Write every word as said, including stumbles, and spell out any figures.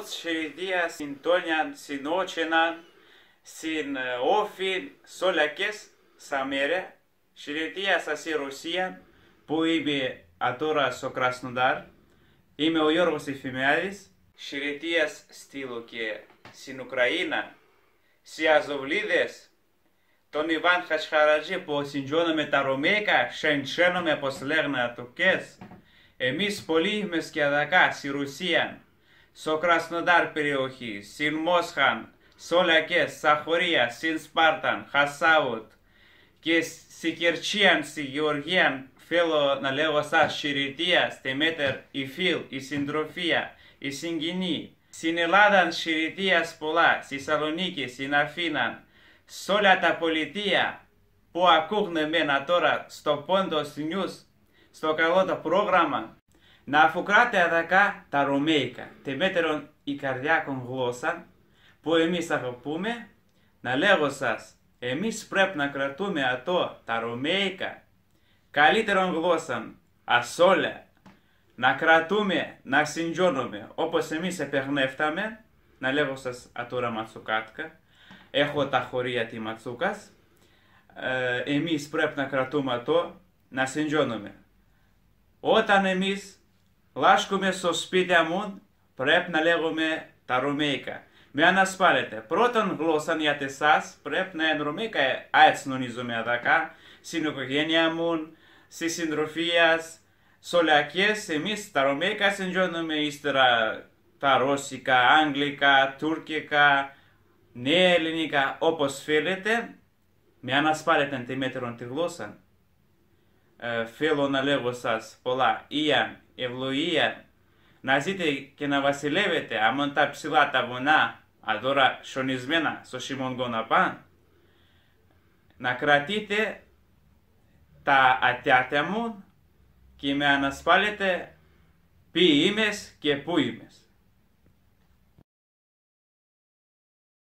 Χαιρετία σην Τόνιαν, σην Ότσεναν, σην, ε, Όφην, σ' όλα κες σα μέρ'. Χαιρετία σα σην Ρωσίαν, που είμαι ατώρα σο Κρασνοντάρ. Είμαι ο Γιώργος Ευθυμιάδης. Χαιρετία στείλω και σην Ουκραίνα, σοι Αζωβλίδες, τον Ιβάν Χατζχαρατζή, που σιντζώνομε τα Ρωμαίικα, σιντζώνομε, όπως λέγ'νε, ατούκες. Εμείς πολύ είμαι και αδακά, σην Ρωσίαν, σο Κρασνοντάρ περιοχή, σην Μόσχαν, σ' όλα κες, σα χωρία, σην Σπάρταν, Χασάουτ, και σ-, σην Κερτσίαν, σην Γεωργίαν, θέλω να λέγω σας χαιρετία, ατεμέτερ η φίλ', η συντροφία, η συγγενή. Σην Ελλάδαν χαιρετία πολλά, σ' Θεσσαλονίκη, σην Αθήναν, σ' όλα τα πολιτεία, που ακούγ'νε εμέν ατώρα σο Πόντος News, σο καλό το πρόγραμμα. Να αφουκράτε αδακά τα Ρωμαίικα, ατεμέτερον η καρδιακόν γλώσσαν, που εμείς αγαπούμε, να λέγω σας, εμείς πρέπ' να κρατούμε ατό τα Ρωμαίικα, καλύτερον γλώσσαν, ας' όλα, να κρατούμε, να σιντζώνομε, όπως εμείς επεγνεύταμε, να λέγω σας ατώρα ματσουκάτικα, έχω τα χωρία τη Ματσούκας, ε, εμείς πρέπ' να κρατούμε ατό, να σιντζώνομε. Όταν εμείς λάσκουμε σο σπίτ' αμουν, πρέπ' να λέγουμε τα Ρωμαίικα. Μη ανασπάλλετε. Πρώτον γλώσσαν για τ' εσάς πρέπ' να έν' Ρωμαίικα, ε, αέτσ' νονίζουμε αδακά, σην οικογένεια μουν, σης συντροφίας, σ' ολακές, εμείς τα Ρωμαίικα σιντζώνομε, ύστερα τα Ρώσικα, Αγγλικά, Τουρκικά, Νέα Ελληνικά, όπως θέλετε, μη ανασπάλλετε ατεμέτερον τη γλώσσαν. Ε, θέλω να λέγω σας πολλά, ίαν, ευλογίαν, να ζείτε και να βασιλεύετε, άμον τα ψηλά τα βουνά, ατώρα χιονισμένα, σο χειμώνα να πάν', να κρατείτε τα ατιάτα μουν και μη ανασπάλλετε ποιοι είμαι και πού είμαι.